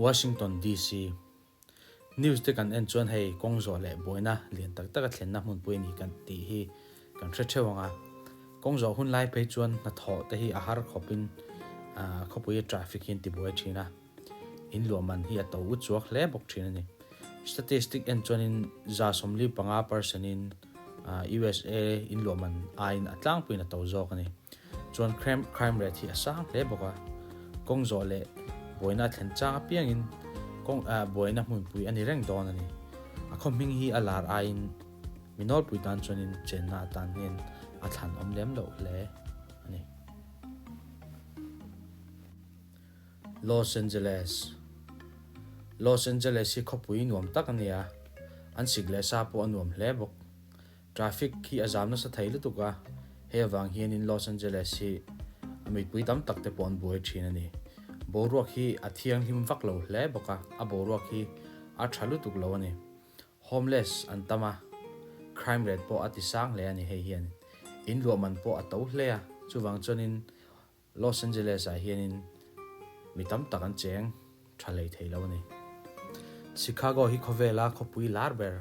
Washington DC. News te kan en chuan hei kawng zawh leh buaina lian tak taka thlenna hmunpui a ni kan tih hi kan hre theuh ang a. Kawng zawh hun lai phei chuan hnathawh te hi a har khawpin khawpuia traffic hi an tibuai thin a. In luah man hi a to u chuak hle bawk thin a ni. Statistic en chuanin 45 percent in USA in luah man aiin a tlangpuiin a to zawk a ni. Chuan crime rate hi a sang hle bawk a, kawng zawh leh buaina a thlen chang apiangin kawng buaina hmunpui a ni reng dawn a ni. A khaw hming hi a lar aiin mi nawlpui tan chuanin chenna atan hian a thlan awm lem loh hle a ni. Los Angeles Los Angeles hi khawpui nuam tak a ni a, an sik leh sa pawh a nuam hle bawk. Traffic hi a zam nasa thei lutuk a, hei avang hianin Los Angeles hi a mipui tam tak te pawh an buai thin a ni. Boruak hi a thianghlim vak lo hle bawk a, a boruak hi a tha lutuk lo a ni. Homeless an tam a, crime rate pawh a ti sang hle a ni hei hian. In luah man pawh a to hle a, chuvang chuanin Los Angeles ah hianin mi tam tak an cheng tha hlei thei lo a ni. Chicago hi khawvela khawpui lar ber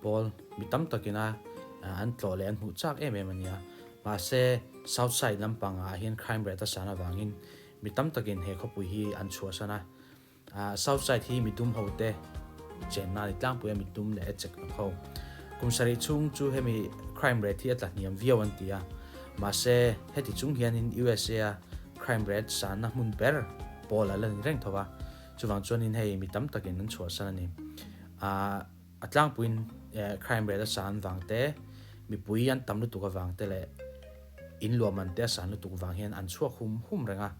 pawl mi tam takina an tlawh leh an hmuh chak em em a nia. Mahse, South Side lampangah hian crime rate a san avangin mi tam takin he khawpui hi an chhuahsan a. South side hi midum ho te chenna a ni tlangpui a, midum leh a chek hnawk ho. Kum sarih chhung chu hemi crime rate hi a tla hniam viau an ti a, mahse heti chung hianin USA a crime rate sanna hmun ber pawl a la ni reng tho a, chuvang chuanin hei mi tam takin an chhuahsan a ni. A tlangpuiin crime rate a san vang te, mipui an tam lutuk avang te leh in luahman te a san lutuk vang hian an chhuak hum hum reng a.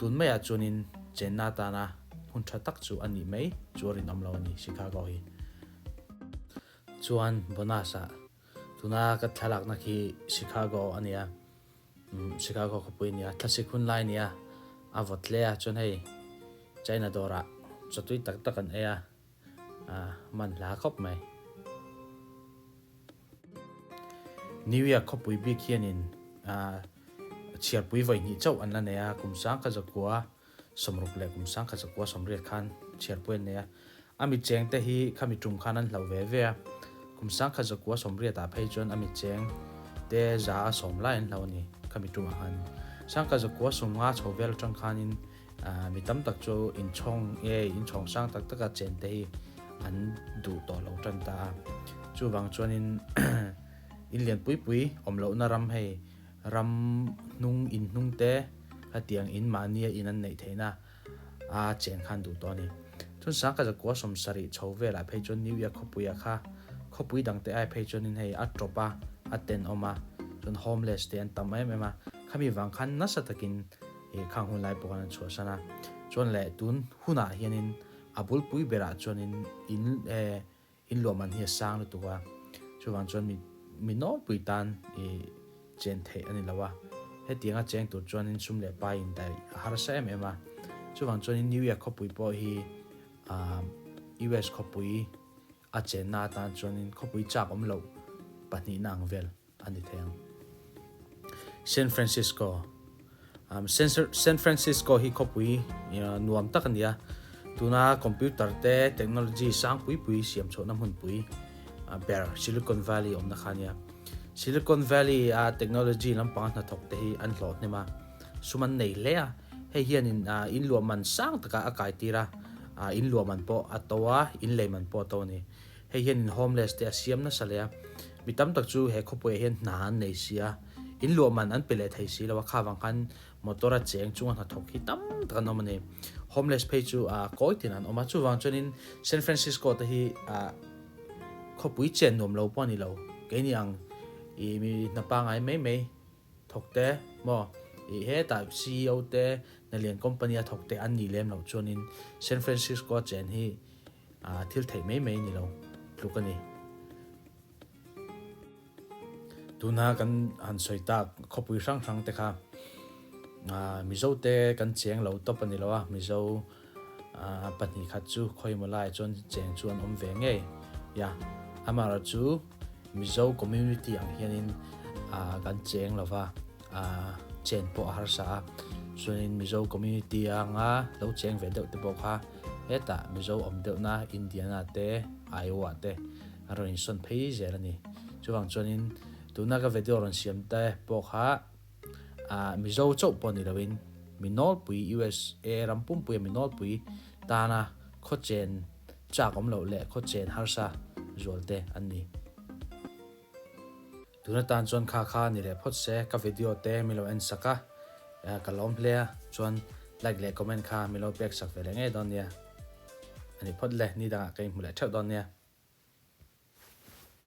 Tun maiah chuanin chenna atana hmun tha tak chu a nih mai chu a rinawm lo a ni Chicago hi. Chuan bonus ah tuna ka thlalakna khi Chicago a nia, Chicago khawpui a nia, thlasik hun lai a nia, a vawt hle a, chuan hei China dawrah chawtui tak tak an ei a. A man hla khawp mai. New York khawpui bik hianin chhiarpui vawi hnih chauh an la nei a, kum sang kha zakua 60 leh kum sang kha zakua 80 khan chhiarpui an nei a. A mi cheng te hi khami tum khan an hloh ve ve a, kum sang kha zakua 80 ah phei chuan a mi cheng te za a sawm lai an hloh a ni khami tumah khan. Sang kha zakua 50 chho vel atang khanin Mi tam tak chu inchhawng nge inchhawng sang tak taka chen te hi an duh tawh lo tan ta a. Chuvang chuanin in lian pui pui awm lohna ram hei ram hnung in hnung te khatiang in mahnia in an neih theihna a chen khan duh tawh a ni. Chun sangkhat zakua 70 chho velah phei chuan New York khawpuiah kha khawpui dangte ai phei chuanin hei a tawp a, a tenawm a, chuan homeless te an tam em em a. Khami vang khan nasa takin Ih khang hun lai pawh khan an chhuahsan a, chuan leh tun hunah hianin a bulpui berah chuanin in eh in luah man hi a sang lutuk a, chuvang chuan mi mi nawlpui tan ih chen theih a ni lo a, hetianga cheng tur chuanin sum leh pai in daih a harsa em em a, chuvang chuanin New York khawpui pawh hi ah US khawpui a chenna atan chuanin khawpui chak awm loh pahnihna ang vel. a ni thei ang. San Francisco San Francisco hi khawpui nuam tak a ni a, tuna computer te technology sang pui pui siam chhuahna hmunpui ber Silicon Valley awmna kha a nia. Silicon Valley a technology lampanga hnathawk te hi an hlawh hnem a, sum an nei hle a, hei hianin in luah man sang takah a kai tir a, in luah man pawh a to a, in lei man pawh a to a ni. Hei hian in homeless te a siam nasa leh a, mi tam tak chu he khawpuiah hian hna an nei si a, in luah man an pe leh thei si lo a, kha vang khan motor a cheng chunga hnathawk hi tam tak an awm a ni. Homeless phei chu ah kawi tin an awm a, chuvang chuanin San Francisco te hi ah khawpui chen nuam lo pawh a ni lo, keini ang ih mi hna pangai mai mai thawk te maw ih hetah ceo te hna lian company a thawk te an nih lem loh chuanin San Francisco a chen hi A thil theih mai mai ni lo tluk a ni. Tuna kan han sawi tak khawpui hrang hrang te kha Mizo te kan cheng lo tawp a ni lo a, Mizo pahnih khat chu khawimaw laiah chuan cheng chu an awm ve ngei a, amaherawhchu chu Mizo community ang hianin kan cheng lo va, chen pawh a harsa a, chuanin Mizo community anga lo cheng ve deuh te pawh kha. Hetah Mizo awm deuhna Indiana te, Iowa te an rawn insawn phei zel a ni. Chuvang chuanin tuna ka video rawn siam te pawh kha ah Mizo chauh pawh ni loin mi nawlpui USA ram pumpuia mi nawlpui tana khawchen chak awm loh leh khawchen harsa zual te an ni. Tuna tan chuan kha kha ni leh phawt se ka video te mi lo en sak a, ka lawm hle a, chuan like leh comment kha mi lo pek sak ve leh ngei dawn nia. A ni phawt le, ni dangah ka inhmu leh theuh dawn nia.